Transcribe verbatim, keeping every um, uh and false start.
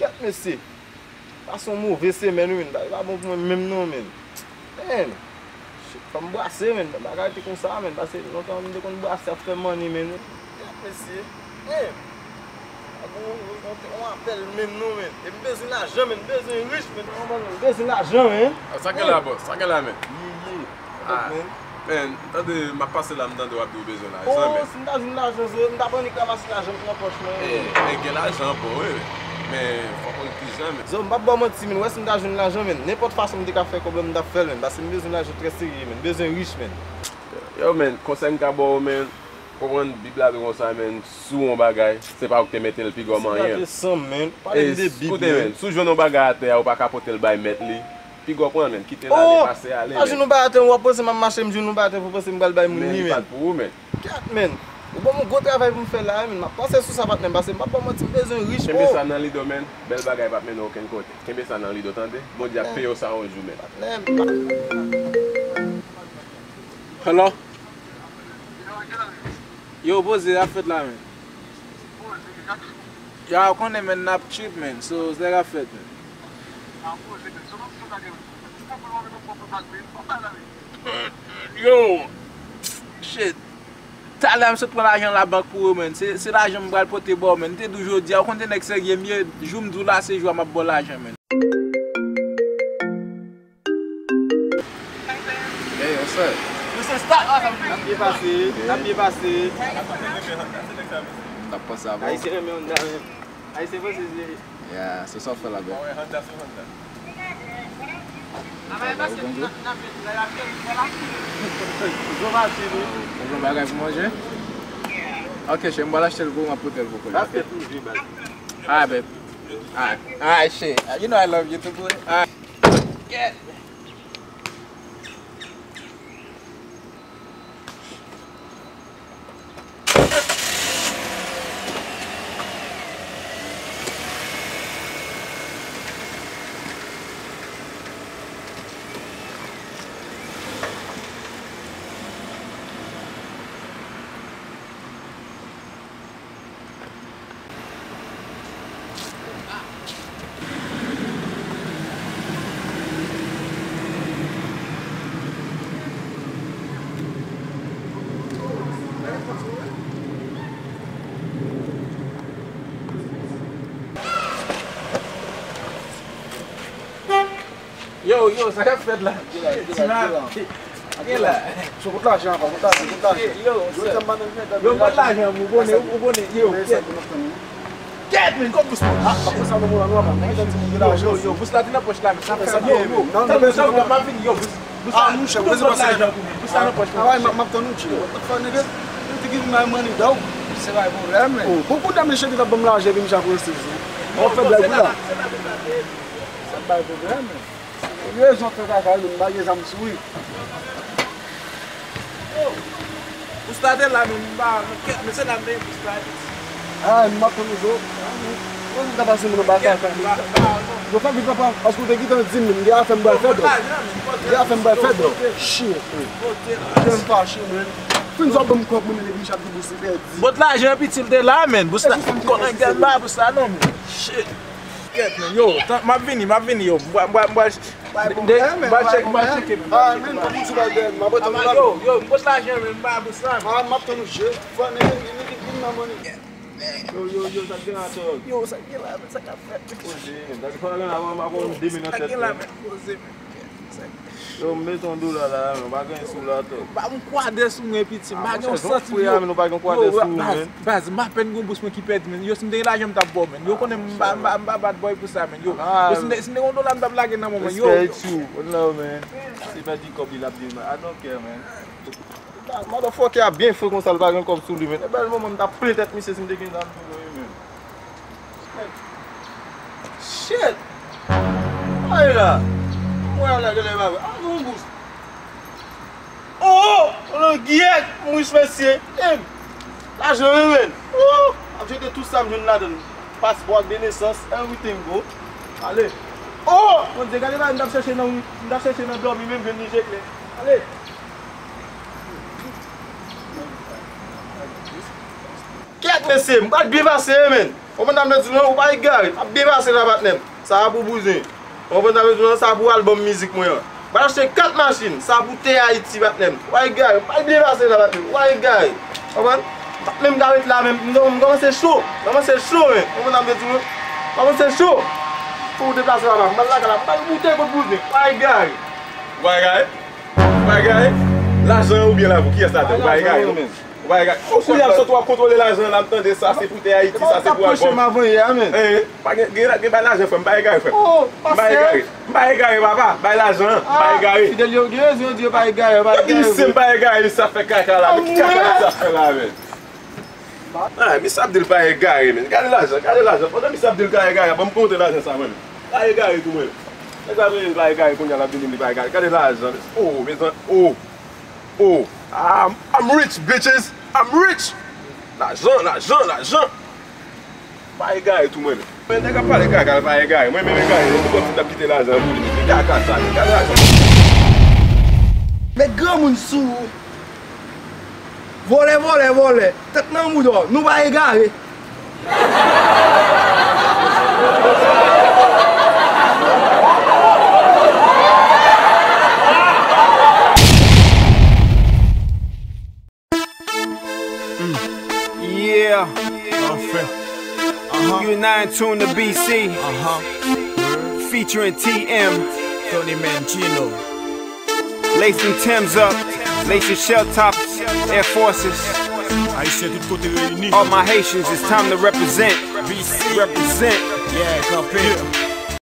Kèt mesye. Pase yon move semèn wi, men bagay pa bon pou mwen menm non, men. Men, shit, fò m brase, men. Bagay te konsa, men. Pase lontan m te konn brase ap fè money, men. Kèt mesye. Men. Yon, yon, yon, yon apèl menm non, men. E m bezwen lajan, men. M bezwen rich, men. M bezwen lajan, men. Ah, sa gen la, boss? Sa gen la, men? Ye, ye. Ah, men, m tande, m ap pase la, m tande w ap di w bezwen lajan, men. Oh, si m ta jwenn lajan, se, m t ap annik ranmase lajan m nan pòch mwen. Eh, men gen lajan bon, wi. Men, fòk w rete jan, men. Zo, m p ap ba w manti, men. Wè, si m ta jwenn lajan, men. Nenpòt fason m te ka fè kòb la, m t ap fè l, men. Pase m bezwen lajan trè serye, men. M bezwen rich, men. Yo, men, konsèy m ka ba w, men. Konprann Bib la di konsa, men, si w yon bagay, se pa ou ki te mete l, piga w manyen l. Gade sa, men. Pale m de Bib, koute, men. Men, si w jwenn yon bagay atè a, ou pa ka pote l bay mèt li, piga w pran l, men. Kite l ale, pase ale, men. Oh! Pa jwenn yon bagay atè, w ap panse m ap mache, m jwenn yon bagay atè, pou panse m pral bay moun li, men. Men, li pa t pou ou, men. Kèt, men. Ou ban m yon gwo travay pou m fè la, men. M ap panse sou sa, patnè m, pase m p ap ba w manti, m bezwen rich, oh! Kenbe sa nan lide w, men. Bèl bagay p ap mennen w okenn kote. Kenbe sa nan lide w, tande? Bondye ap peye w sa yon jou, men. Patnè m. Hello? Yo, poze, sa k ap fèt la, men? Ya, ou konnen, men, n ap trip, men. So, sa k ap fèt, men? Yo, shit. Talè a m sot pran lajan labank pou ou, men. Se, se lajan m pral pote ba w, men. M te di w jodi a, ou konn se nèg serye m ye, jou m di w la, se jou a m ap ba w lajan, men. Hey, what's up? Misye Stack, n ap byen pase, n ap byen pase. N ap panse avè w. Ayisyen renmen Honda, men. Ayisyen panse se... Yeah, se sa w fè la, bro. Travay ou bon, bro? Bon bagay pou manje? Ok, chè, m pral achte l pou ou, m ap pote l pou ou. Ah, babe. Alright, alright, shit. You know I love you too, boo. Alright. Yeah. Yo, yo, sa k ap fèt la? Ti ma, gen la. Yo, kot lajan ankò? Kot lajan? Kot lajan? Yo, yo, kot lajan, ou konnen, ou konnen, yo, kèt. Kèt, men, kòb bous mwen. Ah, pa konsa non, non, non, non. Yo, yo, yo, bous la te nan pòch la, men sa fè byen, yo. Tann, tann, m ap vini, yo, bous, bous la, ah, mouche, ou bezwen pase lajan pou mwen. Bous la nan pòch la. Ah, m ap tann ou, tchile. What the fuck, nigga? Nigga, give me my money, dog. Se pa pwoblèm, men. Oh, bon, kounye a, mesye, te ban m lajan, epi misye ap ranse, zi. Ou fè blag, wi, la. Sa bay pwoblèm, men. Rezon fè kaka, men m pa gen zam sou li. Yo, bous la te la, men m pa, men kèt, men se la m te bous la. Ah, m ap tann ou, zo. Mwen, m ta pase moun anba sa, fè. Yo, fè vit, papa, paske w te gentan di m, men m gen afè m pral fè, dò. M gen afè m pral fè, dò. Shit, frè. Kè m fache, men. Fin zò ban m kòb, mwen, epi chak jou bous li pèdi. Bòt lajan piti l te la, men. Bous la, konnen gen ba bous la, non, men. Shit. Kèt, men, yo, tan, m ap vini, m ap vini, yo. M pral, m pral, m pral, de, m pral chèk, m pral chèke, m pral chèke. Ah, men, kòm ou di bagay, m ap tann ou la. Yo, yo, m pote lajan, men, m pa bous la. Ah, m ap tann ou, je. Fò, nèg, nèg, vin nan money. Yo, yo, yo, sa k gen la, tòg? Yo, sa k gen la, men, sa k ap fèt? Poze, men, sa k gen la, men, m ap pran de minit nan tèt, men. Sa k gen la, men, poze, men. Yo, m mete yon dola la, men, m pa gen sou la, tòg. Ba m kwade sou mwen, piti, m pa gen yon santim, yo. Frè, men, ou pa gen kwade sou ou, men. Baz, m apèn gen yon bous mwen ki pèdi, men. Yo, si m te gen lajan, m t ap ba w, men. Yo konnen m pa, m pa, m pa bad boy pou sa, men. Yo, yo, si m te, si m te gen yon dola, m t ap lage nan men mwen, yo. Respect you. One love, man. Se pèdi kòb li, l ap di, I don't care, man. Motherfucker a byen fre konsa, l pa gen kòb sou li, men. E bèl moman, m t ap plen tèt misye si m te gen zam sou mwen, men. Shit! Ay la! Mwen la, genlè pa vre. Ah, non, bous. Oh! Langyèt! Mouch mesye! Em! Lajan, wi, men! Oh! M ap jete tout sa m jwenn ladan l. Paspò, ak de nesans, everything, bro. Ale! Oh! Bondye, gade la, m t ap chèche nan, m t ap chèche nan dòmi, men m jwenn li je klè. Ale! Kèt, mesye, m pral byen pase, men. Ou konprann sa m vle di w lan, ou pa egare. M ap byen pase la, patnè m. Sa a pou bouzen. Ou konprann sa m vle di w lan, sa a pou albòm mizik mwen an. M pral achte kat machin. Sa a pou T Ayiti, patnè m. Ou pa egare. M pral byen pase la, patnè m. Ou pa egare. Ou konprann? M p ap menm ka ret la menm. M kòmanse cho. M kòmanse cho, men. Ou konprann sa m vle di w lan? M kòmanse cho. Fò w deplase la, m pral lakay la. M pral boute kot bouzen. Ou pa egare. Ou pa egare? Ou pa egare? Lajan an oubyen lavi w? Kiyès ladan? Ou pa egare, non? Ou pa egare. O, kounye a m sot w ap kontwole lajan an la, m tande sa se pou Tè Ayiti, sa se pou albòm. Eh, pa gen, gen, gen bay lajan, frè m, m pa egare, frè m. M pa egare. M pa egare, papa. Bay lajan an, m pa egare. Fidel, yo gen rezon, yo di yo pa egare, yo pa egare. Misye m pa egare, misye ap fè kaka la, men ki kaka misye ap fè la, men? Ah, misye ap di l pa egare, men. Gade lajan, gade lajan. Pandan misye ap di l pa egare, ban m konte lajan sa, mwen. Pa egare tou, mwen. Nèg la vle li pa egare, kounye a l ap vin di m li pa egare. Gade lajan, men. Oh, mezanmi, oh. Oh, I'm, I'm rich, bitches. I'm rich. Lajan, lajan, lajan. Pa egare tou, mwen. Men nèg ap pale kaka, pa egare. Mwen menm egare, mwen konn si t ap kite lajan pou li. Ki kaka sa, men? Gade lajan. Met granmoun sou ou. Vòlè, vòlè, vòlè. Tèt nan mouda w. Nou pa egare. Yeah. Anfen. You're now in tune to B C. Featuring T M. Tony Mancino. Lace them Timbs up. Lace your shell tops. Air Forces. Ayisyen tout kote reyini. All my Haitians, it's time to represent. B C. Represent. Yeah, kanpe.